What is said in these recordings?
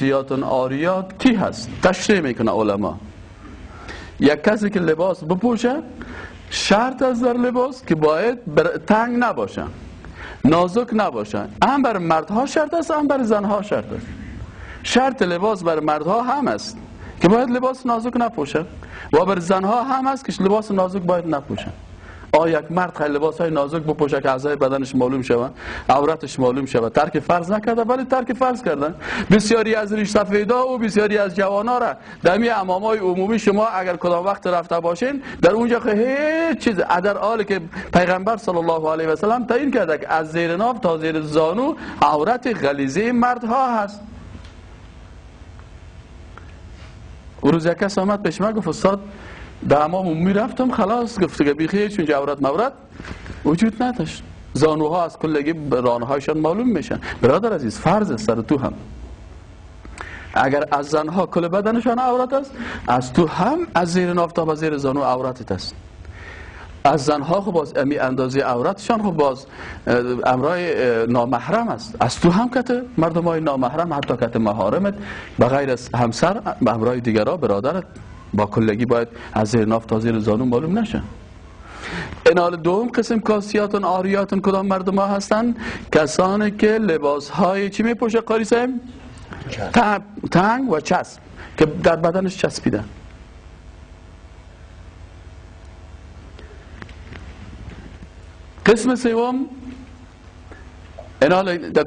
کاسیات عاریات کی هست؟ تشریح میکنه علما. یک کسی که لباس بپوشه، شرط از در لباس که باید تنگ نباشه، نازک نباشه. هم بر مردها شرط است، هم بر زنها شرط است. شرط لباس بر مردها هم است که باید لباس نازک نپوشه و بر زنها هم است که لباس نازک باید نپوشه. آیا یک مرد خیلی لباس های نازک بپوشه که اعضای بدنش معلوم شود، عورتش معلوم شود، ترک فرض نکرده، ولی ترک فرض کردن. بسیاری از ریش سفیدا و بسیاری از جوانا را در می حمامای عمومی شما اگر کدام وقت رفته باشین، در اونجا هیچ چیز، در حالی که پیغمبر صلی الله علیه و سلم تعیین کرده که از زیر ناف تا زیر زانو عورت غلیظه مردها هست. اون روز یک کس آمد پیش من گفت استاد در حمام عمومی رفتم، خلاص گفت که بیخی چون عورت مورد وجود نداشت، زانوها از کلگی رانهایشان معلوم میشن. برادر عزیز، فرض سر تو هم اگر از زنها کل بدنشان عورت است، از تو هم از زیر ناف تا زیر زانو عورتت است. از زنها خب باز امی اندازه عورتشان خب باز امرای نامحرم است، از تو هم کت مردم های نامحرم، حتی کت محارمت بغیر از همسر امرای دیگرا برادرت با کلگی باید از زیر ناف تا زیر زانو معلوم نشه. این حال دوم قسم کاسیاتون عاریاتون کدام مردم ها هستن؟ کسانی که لباس های چی میپوشه قاری صاحب؟ تنگ و چسب که در بدنش چسبیدن. قسم سوم این حال در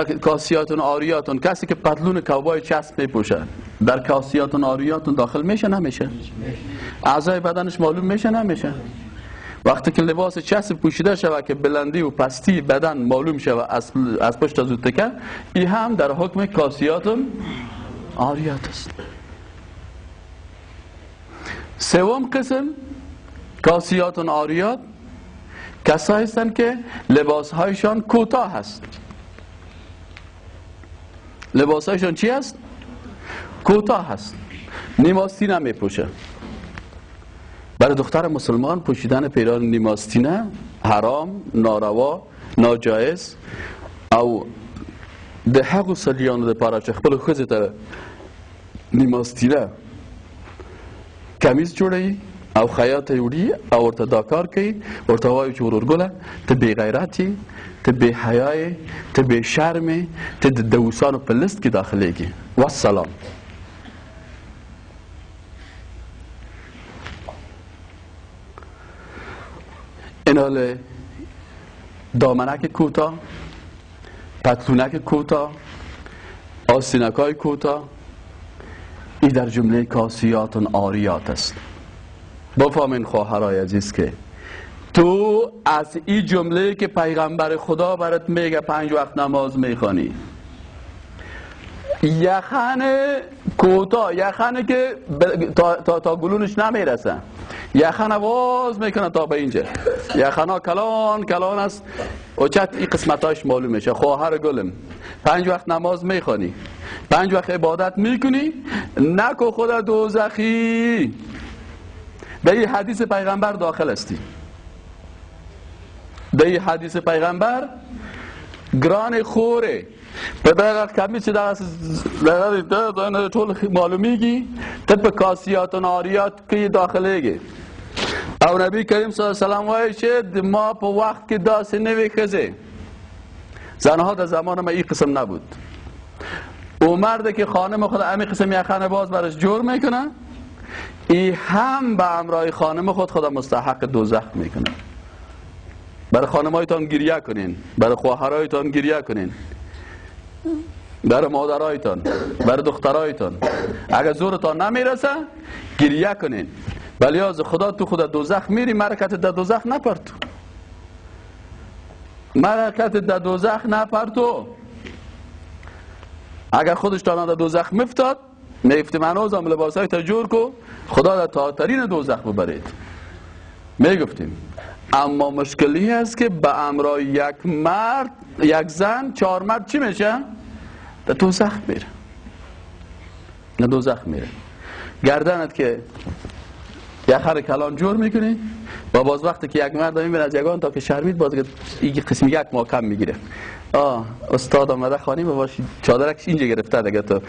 کاسیاتون عاریاتون کسی که پتلون کوبای چسب میپوشه در کاسیاتون عاریاتون داخل میشه نمیشه؟ اعضای بدنش معلوم میشه نمیشه؟ وقتی که لباس چسب پوشیده شود که بلندی و پستی بدن معلوم شود از پشت از تکه، این هم در حکم کاسیاتون عاریات است. سوم قسم کاسیاتون عاریات کسایی هستند که لباسهایشان کوتاه هست. لباسهایشان چی هست؟ کوتاه هست. نیماستینه میپوشه. برای دختر مسلمان پوشیدن پیران نیماستینه حرام، ناروا، ناجایز او د هغو سړیانو دپاره چې خپلو ښځې ته نیماستینه کمیس جوړوي او خیاط یې وړي او ورته دا کار کوي، ورته وایي چې ورور ګله ته بې غیرت یې، ته بې حیا یې، ته بې شرم یې، ته د دوسانو په لست کې داخلېږي. والسلام. این حال دامنک کوتاه، پتلونک کوتاه، آستینک های کوتاه، این در جمله کاسیات و عاریات است. بفهمین خواهرای عزیز که تو از این جمله که پیغمبر خدا برات میگه 5 وقت نماز میخوانی، یخن کوتاه، یخنی که تا گلونش نمیرسه، یخن باز میکنه تا به اینجا، یخنا کلان کلان است و چت این قسمتاش معلوم میشه. خواهر گلم 5 وقت نماز میخوانی، 5 وقت عبادت میکنی، نکو خدا دوزخی. به این حدیث پیغمبر داخل هستی. به این حدیث پیغمبر گران خوره په دغه کمیس چې دغه ټول معلومیږي، ته په کاسیات و عاریات کې داخلېږي. او نبی کریم صلی الله علیه وسلم وایي چې د ما په وخت کې داسې نه وې ښځې، زنها در زمان ما این قسم نبود. او مرد که خانم خود امی قسم یخن باز برش جور میکنه، ای هم به امرای خانم خود خدا مستحق دوزخ میکنه. برای خانمایتان گریه کنین، برای خواهرایتان گریه کنین، برای مادرایتان، برای دخترایتان. اگر زورتان نمیرسه گریه کنین، ولی از خدا تو خدا دوزخ میری، مرکت در دوزخ نپرتو، مرکت در دوزخ نپرتو. اگر خودش تا در دوزخ میفتاد، میفتی منوزم لباسای تا جور کو خدا در تاترین دوزخ ببرید، میگفتیم. اما مشکلی هست که به امرای یک مرد، یک زن، 4 مرد چی میشه؟ در دوزخ میره، در دوزخ میره. گردنت که یک خر کلان جور میکنی و باز وقتی که یک مرد میبینه از یگان تا که شرمید، باز این قسم یک ما کم میگیره. استاد آمده خانه باش چادرکش اینجا گرفته دیگه، تو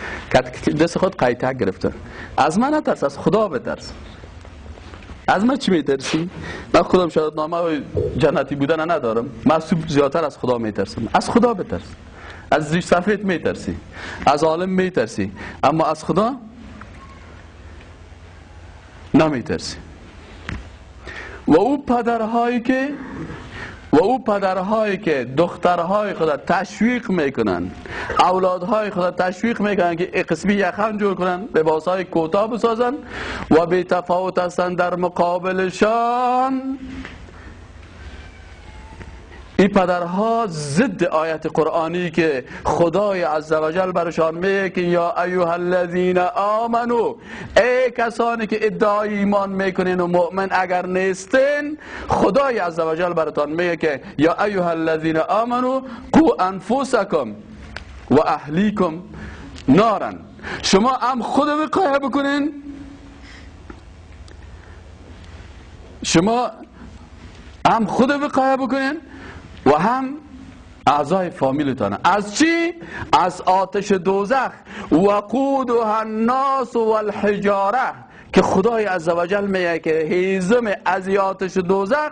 دست خود قیتک گرفته. از من نترس، از خدا بترس. از من چی میترسی؟ من خودم شهادتنامه و جنتی بودن ندارم، من زیادتر از خدا میترسم. از خدا بترس. از ریش سفید میترسی، از عالم میترسی، اما از خدا نمیترسی. و او پدرهایی که دخترهای خود تشویق میکنن، اولادهای خود تشویق میکنن که قسمی یخن جور کنن، لباسهای کوتاه بسازن و بی تفاوت هستن در مقابلشان، این پدرها ضد آیت قرآنی که خدای عزوجل برشان میگه که یا ایها الذین آمنو، ای کسانی که ادعای ایمان میکنین و مؤمن اگر نیستین، خدای عزوجل براتان میگه که یا ایها الذین آمنو قو انفسکم و اهلیکم نارن. شما هم خود وقایه بکنین، شما هم خود وقایه بکنین و هم اعضای فامیلتان. از چی؟ از آتش دوزخ. وقودها الناس والحجاره، که خدای عزوجل میگه که هیزم از آتش دوزخ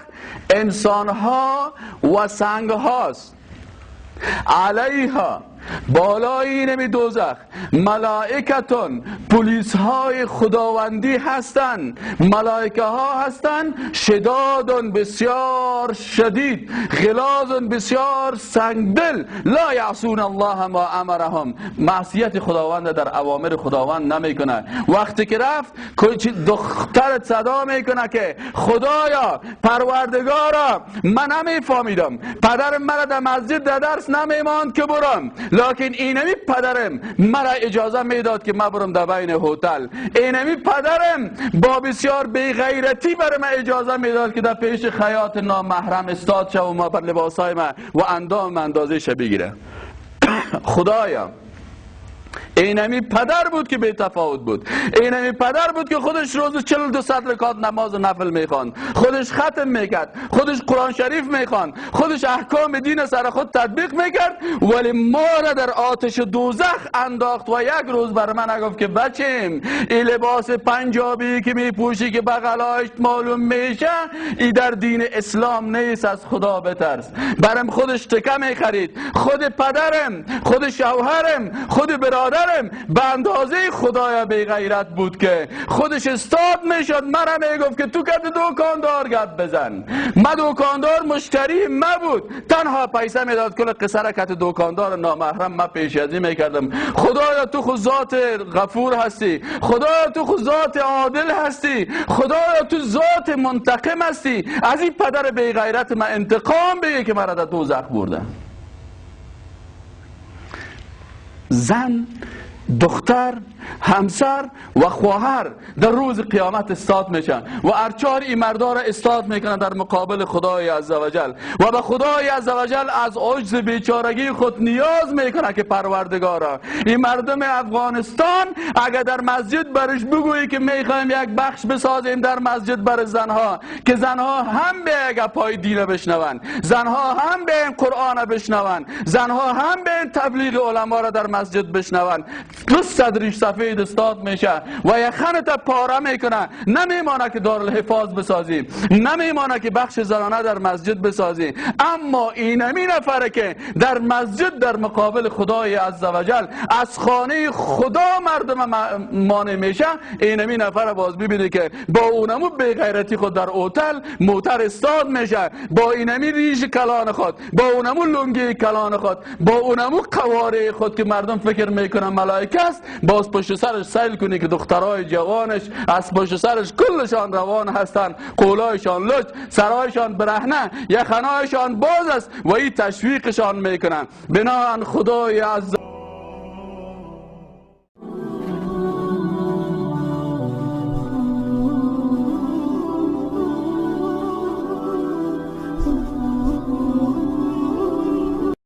انسانها و سنگ هاست. علیها، بالای نمی دوزخ، ملائکتون، پلیس های خداوندی هستند، ملائکه ها هستند، شدادون بسیار شدید، غلاظون بسیار سنگدل، لا یعصون الله ما امرهم، معصیت خداوند در اوامر خداوند نمیکنه. وقتی که رفت دخترت صدا میکنه که خدایا پروردگارا، من نمیفهمیدم، پدرم مرا در مسجد در درس نمیماند که برم، لکن اینمی پدرم مرا اجازه میداد که من برم در بین هتل. اینمی پدرم با بسیار بیغیرتی برای من اجازه میداد که در پیش خیاط نامحرم استاد شو و ما بر لباسای من و اندام اندازه شه بگیره. خدایا اینمی پدر بود که بی تفاوت بود، اینمی پدر بود که خودش روز 42 رکعت نماز و نفل میخواند، خودش ختم میکرد، خودش قرآن شریف میخواند، خودش احکام دین سر خود تطبیق میکرد، ولی ما را در آتش دوزخ انداخت و یک روز بر من نگفت که بچیم این لباس پنجابی که میپوشی که بغلایش معلوم میشه ای در دین اسلام نیست، از خدا بترس. برم خودش تکه میخرید، خود پدرم، خود شوهرم، خود برادرم به اندازه خدایا بی غیرت بود که خودش استاد میشد، مرا میگفت که تو که دوکاندار گپ بزن. ما دوکاندار مشتری ما بود، تنها پیسه میداد، کل قصه را کت دوکاندار نامحرم ما پیش ازی میکردم. خدایا تو خود ذات غفور هستی، خدایا تو خود ذات عادل هستی، خدایا تو ذات منتقم هستی، از این پدر بی غیرت ما انتقام بگیر که مرا در دوزخ برده. زن، دختر، همسر و خواهر در روز قیامت استاد میشن و ارچار این مردا را استاد میکنن در مقابل خدای عزوجل و به خدای عزوجل از عجز بیچارگی خود نیاز میکنه که پروردگارا، این مردم افغانستان اگر در مسجد برش بگویی که میخوایم یک بخش بسازیم در مسجد بر زنها که زنها هم به گپای دین بشنون، زنها هم به قرآن بشنون، زنها هم به تبلیغ علما را در مسجد بشنون، 200 ریش سفید استاد میشه و یخنت پاره میکنه. نمیمانه که دارالحفاظ بسازی، نمیمانه که بخش زنانه در مسجد بسازی، اما اینمی نفره که در مسجد در مقابل خدای عزوجل از خانه خدا مردم مانع میشه، اینمی نفر باز ببینی که با اونمو بی غیرتی خود در هتل موتر استاد میشه، با اینمی ریش کلان خود، با اونمو لنگی کلان خود، با اونمو قواره خود که مردم فکر میکنن ملائکه است، باز پشت سرش سیل کنی که دخترای جوانش از پشت سرش کلشان روان هستند، قولایشان لچ، سرایشان برهنه، یخنایشان باز است و این تشویقشان میکنن. بناهن خدای عز